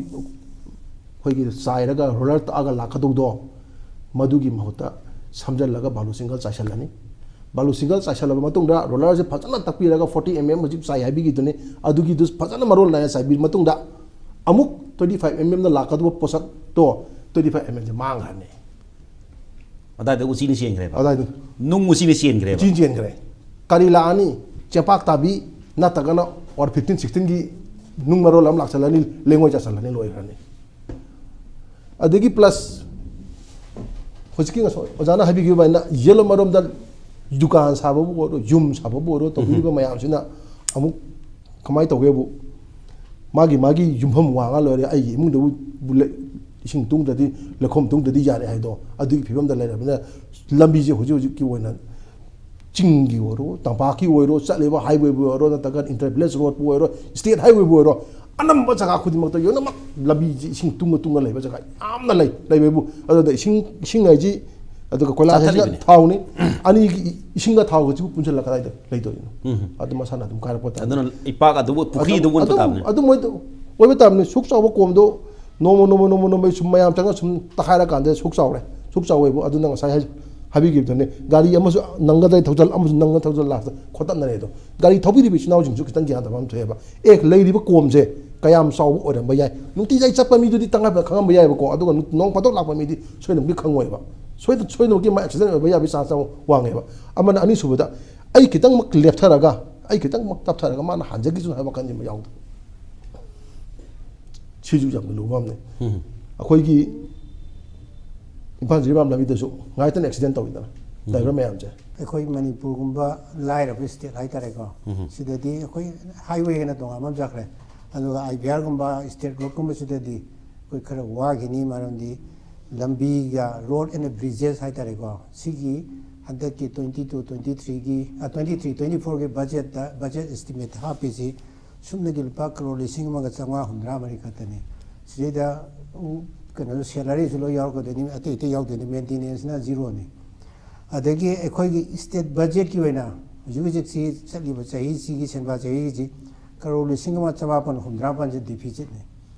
ꯑꯩꯈꯣꯏꯒꯤ ꯆꯥꯏꯔꯒ ꯔꯣꯂꯔ ꯇꯛꯑꯒ ꯂꯥꯛꯀꯗꯧꯗꯣ ꯃꯗꯨꯒꯤ ꯃꯍꯨꯠꯇ ꯁꯝꯖꯜꯂꯒ ꯕꯥꯂꯨ ꯁꯤꯡꯒꯜ ꯆꯥꯏꯁꯜꯂꯅꯤ꯫ ꯕꯥꯂꯨ ꯁꯤꯡꯒꯜ ꯆꯥꯏꯁꯜꯂꯕ ꯃꯇꯨꯡꯗ ꯔꯣꯂꯔꯁꯦ ꯐꯖꯅ ꯇꯛꯄꯤꯔꯒ ꯐꯣꯔꯇꯤ ꯑꯦꯝ ꯑꯦꯝ ꯍꯧꯖꯤꯛ ꯆꯥꯏ ꯍꯥꯏꯕꯤꯈꯤꯗꯨꯅꯤ, ꯑꯗꯨꯒꯤꯗꯨ ꯐꯖꯅ ꯃꯔꯣꯜ ꯅꯥꯏꯅ ꯆꯥꯏꯕꯤꯔ ꯃꯇꯨꯡꯗ ꯑꯃꯨꯛ ꯇ꯭ꯋꯦꯟꯇꯤ ꯐꯥꯏꯚ ꯑꯦꯝ ꯑꯦꯝꯗ ꯂꯥꯛꯀꯗꯧꯕ ꯄꯣꯠꯁꯛꯇꯣ ꯇ꯭ꯋꯦꯟꯇꯤ ꯐꯥꯏꯚ ꯑꯦꯝ ꯑꯦꯝꯁꯦ ꯃꯥꯡꯈ꯭ꯔꯅꯤ꯫ ꯑꯗꯥꯏꯗ ꯎꯆꯤꯅ ꯆꯦꯟꯈ꯭ꯔꯦꯕ꯫ ꯑꯗꯥꯏꯗ ꯅꯨꯡ ꯎꯆꯤꯅ ꯆꯦꯟꯈ꯭ꯔꯦꯕ꯫ ꯎꯆꯤ ꯆꯦꯟꯈ꯭ꯔꯦ꯫ ꯀꯔꯤ ꯂꯥꯛꯑꯅꯤ? ꯆꯦꯝꯄꯥꯛ ꯇꯥꯕꯤ ꯅꯠꯇ꯭ꯔꯒꯅ ꯑꯣꯔ ꯐꯤꯐꯇꯤꯟ ꯁꯤꯛꯁꯇꯤꯟꯒꯤ ꯅꯨꯡ ꯃꯔꯣꯜ ꯑꯃ ꯂꯥꯛꯆꯜꯂꯅꯤ, ꯂꯩꯉꯣꯏ ꯆꯥꯁꯜꯂꯅꯤ, ꯂꯣꯏꯈ꯭ꯔꯅꯤ꯫ ꯑꯗꯒꯤ ꯄ꯭ꯂꯁ ꯍꯧꯖꯤꯛꯀꯤ ꯉꯁꯥꯏ ꯑꯣꯖꯥꯅ ꯍꯥꯏꯕꯤꯈꯤꯕ ꯑꯗꯨꯃꯥꯏꯅ ꯌꯦꯜꯂꯣ ꯃꯔꯣꯝꯗ ꯗꯨꯀꯥꯟ ꯁꯥꯕꯕꯨ ꯑꯣꯏꯔꯣ, ꯌꯨꯝ ꯁꯥꯕꯕꯨ ꯑꯣꯏꯔꯣ, ꯇꯧꯕꯤꯔꯤꯕ ꯃꯌꯥꯝꯁꯤꯅ ꯑꯃꯨꯛ ꯀꯃꯥꯏꯅ ꯇꯧꯒꯦꯕꯨ, ꯃꯥꯒꯤ ꯃꯥꯒꯤ ꯌꯨꯝꯐꯝ ꯋꯥꯡꯉ ꯂꯣꯏꯔꯦ, ꯑꯩꯒꯤ ꯏꯃꯨꯡꯗꯕꯨ ꯂꯩ-, ꯏꯁꯤꯡ ꯇꯨꯡꯗ꯭ꯔꯗꯤ, ꯂꯩꯈꯣꯝ ꯇꯨꯡꯗ꯭ꯔꯗꯤ ꯌꯥꯔꯦ ꯍꯥꯏꯗꯣ ꯑꯗꯨꯒꯤ ꯐꯤꯕꯝꯗ ꯂꯩꯔꯕꯅꯤꯅ ꯂꯝꯕꯤꯁꯦ ꯍꯧꯖꯤꯛ ꯍꯧꯖꯤꯛꯀꯤ ꯑꯣꯏꯅ ꯆꯤꯡꯒꯤ ꯑꯣꯏꯔꯣ, ꯇꯝꯄꯥꯛꯀꯤ ꯑꯣꯏꯔꯣ, ꯆꯠꯂꯤꯕ ꯍꯥꯏꯋꯦꯕꯨ ꯑꯣꯏꯔꯣ, ꯅꯠꯇ꯭ꯔꯒ ꯏꯟꯇꯔ ꯚꯤꯂꯦꯖ ꯔꯣꯗꯄꯨ ꯑꯣꯏꯔꯣ, ꯁ꯭ꯇꯦꯠ ꯍꯥꯏꯋꯦꯕꯨ ꯑꯣꯏꯔꯣ, ꯑꯅꯝꯕ ꯖꯒꯥ ꯈꯨꯗꯤꯡꯃꯛꯇ ꯂꯣꯏꯅꯃꯛ ꯂꯝꯕꯤꯁꯤ ꯏꯁꯤꯡ ꯇꯨꯡꯉ ꯇꯨꯡꯉ ꯂꯩꯕ ꯖꯒꯥ ꯌꯥꯝꯅ ꯂꯩ꯫ ꯂꯩꯕꯕꯨ ꯑꯗꯨꯗ ꯏꯁꯤꯡ, ꯏꯁꯤꯡ ꯍꯥꯏꯁꯤ ꯑꯗꯨꯒ ꯀꯣꯏꯂꯥꯁ ꯍꯥꯏꯁꯤꯅ ꯆꯥꯊꯠꯂꯤꯕꯅꯤ꯫ ꯊꯥꯎꯅꯤ꯫ ꯑꯅꯤꯒꯤ ꯏꯁꯤꯡꯒ ꯊꯥꯎꯒꯁꯤꯕꯨ ꯄꯨꯟꯁꯤꯜꯂꯒ ꯀꯗꯥꯏꯗ ꯂꯩꯗꯣꯏꯅꯣ? ꯑꯗꯨ ꯃꯁꯥꯅ ꯑꯗꯨꯝ ꯀꯥꯏꯔꯛꯄ ꯇꯥꯕꯅꯤ꯫ ꯑꯗꯨꯅ ꯏꯄꯥꯛ ꯑꯗꯨꯕꯨ ꯄꯨꯈ꯭ꯔꯤ ꯑꯗꯨꯕꯨ ꯑꯣꯟꯕ ꯇꯥꯕꯅꯤ꯫ ꯑꯗꯨꯝ ꯑꯣꯏꯗ-, ꯑꯣꯏꯕ ꯇꯥꯕꯅꯤ꯫ ꯁꯨꯛ ꯆꯥꯎꯕ ꯀꯣꯝꯗꯣ ꯅꯣꯡꯃ ꯅꯣꯡꯃ ꯅꯣꯡꯃ ꯅꯣꯡꯃꯒꯤ ꯁꯨꯝ ꯃꯌꯥꯝ ꯆꯪꯉ ꯁꯨꯝ ꯇꯛꯈꯥꯏꯔꯀꯥꯟꯗ ꯁꯨꯛ ꯆꯥꯎꯔꯦ꯫ ꯁꯨꯛ ꯆꯥꯎꯋꯦꯕꯨ ꯑꯗꯨꯅ ꯉꯁꯥꯏ ꯍꯥꯏ-, ꯍꯥꯏꯕꯤꯈꯤꯕꯗꯨꯅꯤ꯫ ꯒꯥꯔꯤ ꯑꯃꯁꯨ ꯅꯪꯒꯗ꯭ꯔꯥ ꯊꯧꯖꯜ, ꯑꯃꯁꯨ ꯅꯪꯒ ꯊꯧꯖꯜ, ꯂꯥꯁꯇ ꯈꯣꯠꯇꯠꯅꯔꯦ ꯑꯗꯣ꯫ ꯒꯥꯔꯤ ꯊꯧꯕꯤꯔꯤꯕ ꯏꯆꯤꯟ ꯏꯅꯥꯎꯁꯤꯡꯁꯨ ꯈꯤꯇꯪ ꯒ꯭ꯌꯥꯟ ꯇꯥꯕ ꯑꯃ ꯊꯣꯛꯑꯦꯕ꯫ ꯑꯦ, ꯂꯩꯔꯤꯕ ꯀꯣꯝꯁꯦ ꯀꯌꯥꯝ ꯆꯥꯎꯕ ꯑꯣꯏꯔꯝꯕ ꯌꯥꯏ꯫ ꯅꯨꯡꯇꯤꯖꯥꯏ ꯆꯠꯄ ꯃꯤꯗꯨꯗꯤ ꯇꯉꯥꯏ ꯐꯗꯅ ꯈꯪꯉꯝꯕ ꯌꯥꯏꯕꯀꯣ꯫ ꯑꯗꯨꯒ ꯅꯨ-, ꯅꯣꯡ ꯐꯥꯗꯣꯛ ꯂꯥꯛꯄ ꯃꯤꯗꯤ ꯁꯣꯏꯗꯅꯃꯛꯀꯤ ꯈꯪꯉꯣꯏꯕ꯫ ꯁꯣꯏꯗ-, ꯁꯣꯏꯗꯅꯃꯛꯀꯤ ꯃꯥ ꯑꯦꯛꯁꯤꯗꯦꯟ ꯑꯣꯏꯕ ꯌꯥꯕꯒꯤ ꯆꯥꯟꯁ ꯌꯥꯝ ꯋꯥꯡꯉꯦꯕ꯫ ꯑꯃꯅ ꯑꯅꯤꯁꯨꯕꯗ ꯑꯩ ꯈꯤꯇꯪꯃꯛ ꯂꯦꯞꯊꯔꯒ, ꯑꯩ ꯈꯤꯇꯪꯃꯛ ꯇꯞꯊꯔꯒ ꯃꯥꯅ ꯍꯥꯟꯖꯈꯤꯁꯅꯨ ꯍꯥꯏꯕ ꯋꯥꯈꯜꯁꯤ ꯑꯃ ꯌꯥꯎꯗꯕ꯫ ꯁꯤꯁꯨ ꯌꯥꯝꯅ ꯂꯨꯕ ꯑꯃꯅꯤ꯫ ꯑꯩꯈꯣꯏꯒꯤ ꯏꯝꯐꯥꯜ ꯖꯤꯔꯤꯕꯥꯝ ꯂꯝꯕꯤꯗꯁꯨ ꯉꯥꯏꯇꯅ ꯑꯦꯛꯁꯤꯗꯦꯟ ꯇꯧꯋꯤꯗꯅ, ꯗ꯭ꯔꯥꯏꯚꯔ ꯃꯌꯥꯝꯁꯦ꯫ ꯑꯩꯈꯣꯏ ꯃꯅꯤꯄꯨꯔꯒꯨꯝꯕ ꯂꯥꯏꯔꯕ ꯁ꯭ꯇꯦꯠ ꯍꯥꯏꯇꯥꯔꯦꯀꯣ, ꯁꯤꯗꯗꯤ ꯑꯩꯈꯣꯏ ꯍꯥꯏꯋꯦꯒꯅ ꯇꯣꯉꯥꯟꯕ ꯑꯃ ꯆꯠꯈ꯭ꯔꯦ꯫ ꯑꯗꯨꯒ ꯑꯥꯏ ꯕꯤ ꯑꯥꯔꯒꯨꯝꯕ, ꯁ꯭ꯇꯦꯠ ꯔꯣꯗꯀꯨꯝꯕꯁꯤꯗꯗꯤ ꯑꯩꯈꯣꯏ ꯈꯔ ꯋꯥꯈꯤꯅꯤ, ꯃꯔꯝꯗꯤ ꯂꯝꯕꯤꯒ, road and bridges ꯍꯥꯏꯇꯥꯔꯦꯀꯣ, ꯁꯤꯒꯤ ꯍꯟꯗꯛꯀꯤ twenty two twenty three ꯒꯤ, twenty three twenty four ꯒꯤ ꯕꯖꯦꯠꯇ, ꯕꯖꯦꯠ ꯑꯦꯁꯇꯤꯃꯦꯠ ꯍꯥꯞꯄꯤꯁꯤ ꯁꯨꯞꯅꯒꯤ ꯂꯨꯄꯥ ꯀꯔꯣꯔ ꯂꯤꯁꯤꯡ ꯑꯃꯒ ꯆꯥꯝꯃꯉꯥ ꯍꯨꯝꯗ꯭ꯔꯥ ꯃꯔꯤ ꯈꯛꯇꯅꯤ꯫ ꯁꯤꯗꯩꯗ ꯎ-, ꯀꯩꯅꯣ, ꯁꯦꯂꯔꯤꯁꯨ ꯂꯣꯏ ꯌꯥꯎꯔꯛꯀꯗꯣꯏꯅꯤ, ꯑꯇꯩ ꯑꯇꯩ ꯌꯥꯎꯗꯣꯏꯅꯤ, ꯃꯦꯟꯇꯦꯅꯦꯟꯁꯅ ꯖꯤꯔꯣꯅꯤ꯫ ꯑꯗꯒꯤ ꯑꯩꯈꯣꯏꯒꯤ ꯁ꯭ꯇꯦꯠ ꯕꯖꯦꯠꯀꯤ ꯑꯣꯏꯅ ꯍꯧꯖꯤꯛ ꯍꯧꯖꯤꯛꯁꯤ ꯆꯠꯂꯤꯕ ꯆꯍꯤꯁꯤꯒꯤ ꯁꯦꯟꯕꯥ ꯆꯍꯤꯁꯤ ꯀꯔꯣꯔ ꯂꯤꯁꯤꯡ ꯑꯃ ꯆꯃꯥꯄꯟ ꯍꯨꯝꯗ꯭ꯔꯥ ꯃꯥꯄꯟꯁꯦ ꯗꯤꯐꯤꯁꯤꯠꯅꯤ,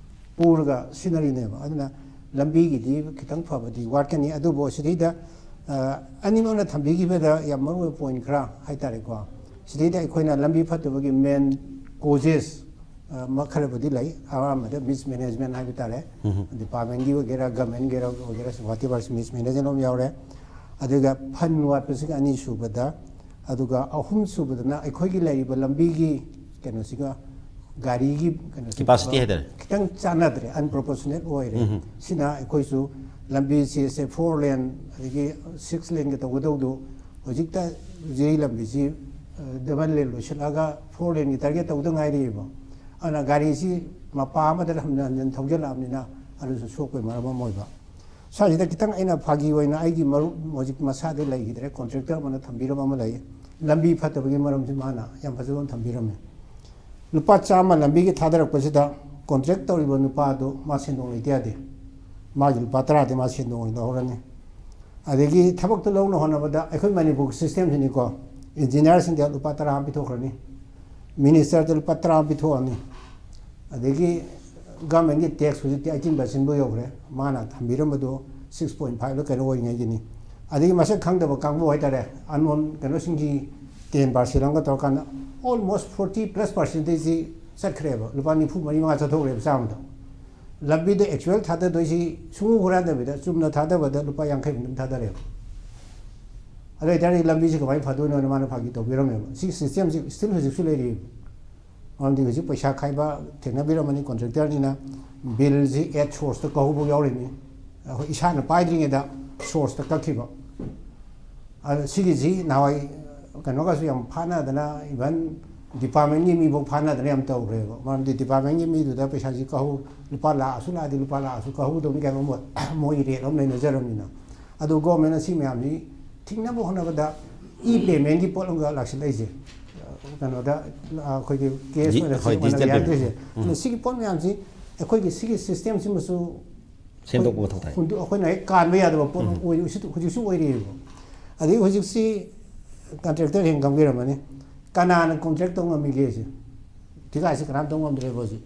ꯄꯨꯔꯒ ꯁꯤꯖꯤꯟꯅꯔꯤꯅꯦꯕ꯫ ꯑꯗꯨꯅ ꯂꯝꯕꯤꯒꯤꯗꯤ ꯈꯤꯇꯪ ꯐꯕꯗꯤ ꯋꯥꯠꯀꯅꯤ꯫ ꯑꯗꯨꯕꯨ ꯁꯤꯗꯩꯗ, ꯑ, ꯑꯅꯤꯃꯛꯅ ꯊꯝꯕꯤꯈꯤꯕꯗ ꯌꯥꯝ ꯃꯔꯨꯑꯣꯏꯕ ꯄꯣꯏꯟ ꯈꯔ ꯍꯥꯏꯇꯥꯔꯦꯀꯣ, ꯁꯤꯗꯩꯗ ꯑꯩꯈꯣꯏꯅ ꯂꯝꯕꯤ ꯐꯠꯇꯕꯒꯤ ꯃꯦꯟ ꯀꯣꯖꯦꯁ ꯈꯔꯕꯨꯗꯤ ꯂꯩ꯫ ꯑꯍꯥꯟꯕꯗ ꯃꯤꯁꯃꯦꯅꯦꯖꯃꯦꯟ ꯍꯥꯏꯕ ꯇꯥꯔꯦ, ꯗꯤꯄꯥꯔꯠꯃꯦꯟꯒꯤ ꯑꯣꯏꯒꯦꯔꯥ, ꯒꯃꯦꯟꯒꯤ ꯑꯣꯏꯒꯦꯔꯥ, ꯋꯥꯇꯦꯕꯔ, ꯃꯤꯁꯃꯦꯅꯦꯖꯃꯦꯟ ꯑꯃ ꯌꯥꯎꯔꯦ꯫ ꯑꯗꯨꯒ ꯐꯟ ꯋꯥꯠꯄꯁꯤꯒ ꯑꯅꯤꯁꯨꯕꯗ, ꯑꯗꯨꯒ ꯑꯍꯨꯝꯁꯨꯕꯗꯅ ꯑꯩꯈꯣꯏꯒꯤ ꯂꯩꯔꯤꯕ ꯂꯝꯕꯤꯒꯤ ꯀꯩꯅꯣꯁꯤꯒ, ꯒꯥꯔꯤꯒꯤ ꯀꯩꯅꯣꯁꯤꯒ capacity ꯍꯥꯏꯇꯥꯔꯦ, ꯈꯤꯇꯪ ꯆꯥꯟꯅꯗ꯭ꯔꯦ, ꯑꯟꯄ꯭ꯔꯣꯄꯣꯔꯁꯅꯦꯠ ꯑꯣꯏꯔꯦ꯫ ꯁꯤꯅ ꯑꯩꯈꯣꯏꯁꯨ ꯂꯝꯕꯤꯁꯤ, ꯁꯦ, ꯐꯣꯔ ꯂꯦꯟ ꯑꯗꯒꯤ ꯁꯤꯛꯁ ꯂꯦꯟꯒ ꯇꯧꯒꯗꯧꯗꯨ ꯍꯧꯖꯤꯛꯇ ꯖꯤꯔꯤ ꯂꯝꯕꯤꯁꯤ, ꯑ, ꯗꯕꯜ ꯂꯦꯟ ꯂꯣꯏꯁꯤꯜꯂꯛꯑꯒ ꯐꯣꯔ ꯂꯦꯟꯒꯤ ꯇꯥꯔꯒꯦꯠ ꯇꯧꯗ ꯉꯥꯏꯔꯤꯕ꯫ ꯑꯗꯨꯅ ꯒꯥꯔꯤꯁꯤ ꯃꯄꯥ ꯑꯃꯗ ꯍꯟꯖꯤꯟ ꯍꯟꯖꯤꯟ ꯊꯧꯖꯤꯜꯂꯛꯑꯕꯅꯤꯅ ꯑꯗꯨꯁꯨ ꯁꯣꯛꯄꯒꯤ ꯃꯔꯝ ꯑꯃ ꯑꯣꯏꯕ꯫ ꯁ꯭ꯋꯥꯏꯁꯤꯗ ꯈꯤꯇꯪ ꯑꯩꯅ ꯐꯥꯒꯤ ꯑꯣꯏꯅ, ꯑꯩꯒꯤ ꯃꯔꯨꯞ ꯍꯧꯖꯤꯛ ꯃꯁꯥꯗꯤ ꯂꯩꯈꯤꯗ꯭ꯔꯦ, ꯀꯣꯟꯇ꯭ꯔꯦꯛꯇꯔ ꯑꯃꯅ ꯊꯝꯕꯤꯔꯝꯕ ꯑꯃ ꯂꯩ, ꯂꯝꯕꯤ ꯐꯠꯇꯕꯒꯤ ꯃꯔꯝꯁꯤ ꯃꯥꯅ ꯌꯥꯝ ꯐꯖꯕ ꯑꯃ ꯊꯝꯕꯤꯔꯝꯃꯤ꯫ ꯂꯨꯄꯥ ꯆꯥꯝꯃ ꯂꯝꯕꯤꯒꯤ ꯊꯥꯗꯔꯛꯄꯁꯤꯗ ꯀꯣꯟꯇ꯭ꯔꯦꯛ ꯇꯧꯔꯤꯕ ꯅꯨꯄꯥꯗꯨ ꯃꯥ ꯁꯦꯟꯗꯣꯡ ꯂꯩꯇ ꯌꯥꯗꯦ, ꯃꯥꯒꯤ ꯂꯨꯄꯥ ꯇꯔꯥꯗꯤ ꯃꯥ ꯁꯦꯟꯗꯣꯡ ꯑꯣꯏꯅ ꯂꯧꯍꯧꯔꯅꯤ꯫ ꯑꯗꯒꯤ ꯊꯕꯛꯇꯨ ꯂꯧꯅ ꯍꯣꯠꯅꯕꯗ ꯑꯩꯈꯣꯏ ꯃꯅꯤꯄꯨꯔꯒꯤ ꯁꯤꯁꯇꯦꯝꯁꯤꯅꯤꯀꯣ, ꯏꯟꯖꯤꯅꯤꯌꯥꯔꯁꯤꯡꯗ ꯂꯨꯄꯥ ꯇꯔꯥ ꯑꯃ ꯄꯤꯊꯣꯛꯈ꯭ꯔꯅꯤ, ꯃꯤꯅꯤꯁꯇꯔꯗ ꯂꯨꯄꯥ ꯇꯔꯥ ꯑꯃ ꯄꯤꯊꯣꯛꯑꯅꯤ, ꯑꯗꯒꯤ ꯒꯃꯦꯟꯒꯤ ꯇꯦꯛꯁ ꯍꯧꯖꯤꯛꯇꯤ ꯑꯩꯠꯇꯤꯟ ꯄꯥꯔꯁꯦꯟꯕꯨ ꯌꯧꯈ꯭ꯔꯦ, ꯃꯥꯅ ꯊꯝꯕꯤꯔꯝꯕꯗꯣ ꯁꯤꯛꯁ ꯄꯣꯏꯟ ꯐꯥꯏꯚꯂ ꯀꯩꯅꯣ ꯑꯣꯏꯔꯤꯉꯩꯒꯤꯅꯤ꯫ ꯑꯗꯒꯤ ꯃꯁꯛ ꯈꯪꯗꯕ ꯀꯥꯡꯕꯨ ꯍꯥꯏꯇꯥꯔꯦ, ꯑꯟꯅꯣꯟ ꯀꯩꯅꯣꯁꯤꯡꯒꯤ ꯇꯦꯟ ꯄꯥꯔꯁꯦꯟ ꯑꯃꯒ ꯇꯧꯔꯀꯥꯟꯗ almost forty plus percentage ꯆꯠꯈ꯭ꯔꯦꯕ, ꯂꯨꯄꯥ ꯅꯤꯐꯨ ꯃꯔꯤ ꯃꯉꯥ ꯆꯠꯊꯣꯛꯈ꯭ꯔꯦꯕ ꯆꯥꯝꯃꯗ꯫ ꯂꯝꯕꯤꯗ ꯑꯦꯛꯆꯨꯋꯦꯜ ꯊꯥꯗꯗꯣꯏꯁꯤ ꯁꯨꯡꯍꯨ ꯍꯨꯔꯥꯟꯗꯕꯤꯗ ꯆꯨꯝꯅ ꯊꯥꯗꯕꯗ ꯂꯨꯄꯥ ꯌꯥꯡꯈꯩꯃꯨꯛ ꯑꯗꯨꯝ ꯊꯥꯗꯔꯦꯕ꯫ ꯑꯗꯨ ꯑꯣꯏꯇꯥꯔꯗꯤ ꯂꯝꯕꯤꯁꯤ ꯀꯃꯥꯏꯅ ꯐꯗꯣꯏꯅꯣꯅ ꯃꯥꯅ ꯐꯥꯒꯤ ꯇꯧꯕꯤꯔꯝꯃꯦꯕ꯫ ꯁꯤ ꯁꯤꯁꯇꯦꯝꯁꯤ ꯁ꯭ꯇꯤꯜ ꯍꯧꯖꯤꯛꯁꯨ ꯂꯩꯔꯤꯕ꯫ ꯃꯔꯝꯗꯤ ꯍꯧꯖꯤꯛ ꯄꯩꯁꯥ ꯈꯥꯏꯕ ꯊꯦꯡꯅꯕꯤꯔꯝꯃꯅꯤ, ꯀꯣꯟꯇ꯭ꯔꯦꯛꯇꯔꯅꯤꯅ ꯕꯤꯜꯁꯤ ꯑꯦꯠ ꯁꯣꯔꯁꯇ ꯀꯛꯍꯧꯕ ꯌꯥꯎꯔꯤꯅꯤ꯫ ꯑꯩꯈꯣꯏ ꯏꯁꯥꯅ ꯄꯥꯏꯗ꯭ꯔꯤꯉꯩꯗ ꯁꯣꯔꯁꯇ ꯀꯛꯈꯤꯕ꯫ ꯑꯗ ꯁꯤꯒꯤꯁꯤ ꯅꯍꯥꯟꯋꯥꯏ ꯀꯩꯅꯣꯒꯁꯨ ꯌꯥꯝ ꯐꯥꯅꯗꯅ, even departmentꯀꯤ ꯃꯤꯐꯥꯎ ꯐꯥꯅꯗꯅ ꯌꯥꯝ ꯇꯧꯈ꯭ꯔꯦꯕ꯫ ꯃꯔꯝꯗꯤ departmentꯀꯤ ꯃꯤꯗꯨꯗ ꯄꯩꯁꯥꯁꯤ ꯀꯍꯧ, ꯂꯨꯄꯥ ꯂꯥꯛ ꯑꯁꯨꯛ ꯂꯥꯛꯑꯗꯤ ꯂꯨꯄꯥ ꯂꯥꯛ ꯑꯁꯨꯛ ꯀꯍꯧꯗꯧꯅꯤ ꯀꯥꯏꯅ ꯃꯣꯏ, ꯃꯣꯏꯒꯤ rate ꯑꯃ ꯂꯩꯅꯖꯔꯕꯅꯤꯅ꯫ ꯑꯗꯨ government ꯁꯤ ꯃꯌꯥꯝꯁꯤ ꯊꯤꯡꯅꯕ ꯍꯣꯠꯅꯕꯗ e-paymentꯀꯤ ꯄꯣꯠ ꯑꯃꯒ ꯂꯥꯛꯁꯤꯜꯂꯛꯏꯁꯦ꯫ ꯀꯩꯅꯣꯗ, ꯑꯩꯈꯣꯏꯒꯤ cash ꯗꯤ-, ꯑꯣꯏꯅ ꯍꯣꯏ, cheque ꯑꯣꯏꯅ digital ꯌꯥꯗ꯭ꯔꯤꯁꯦ꯫ Payment꯫ ꯎꯝ꯫ ꯑꯗꯨꯅ ꯁꯤꯒꯤ ꯄꯣꯠ ꯃꯌꯥꯝꯁꯤ ꯑꯩꯈꯣꯏꯒꯤ ꯁꯤꯒꯤ systemꯁꯤꯃꯁꯨ ꯁꯦꯝꯗꯣꯛꯄ ꯃꯊꯧ ꯇꯥꯏ꯫ ꯍꯨꯟꯗꯣꯛ-, ꯑꯩꯈꯣꯏꯅ ꯍꯦꯛ ꯀꯥꯟꯕ ꯌꯥꯗꯕ ꯄꯣꯠ ꯑꯃ ꯎꯝ꯫ ꯑꯣꯏ-, ꯍꯧꯖꯤꯛ-, ꯍꯧꯖꯤꯛꯁꯨ ꯑꯣꯏꯔꯤꯑꯕ꯫ ꯑꯗꯩ ꯍꯧꯖꯤꯛꯁꯤ contractor ꯍꯦꯟꯅ ꯈꯪꯕꯤꯔꯝꯃꯅꯤ꯫ ꯀꯅꯥꯅ contract ꯇꯧ ꯉꯝꯃꯤꯒꯦ ꯁꯦ? ꯊꯤꯀꯥꯁꯤ ꯀꯅꯥꯝ ꯇꯧ ꯉꯝꯗ꯭ꯔꯦꯕ ꯍꯧꯖꯤꯛ꯫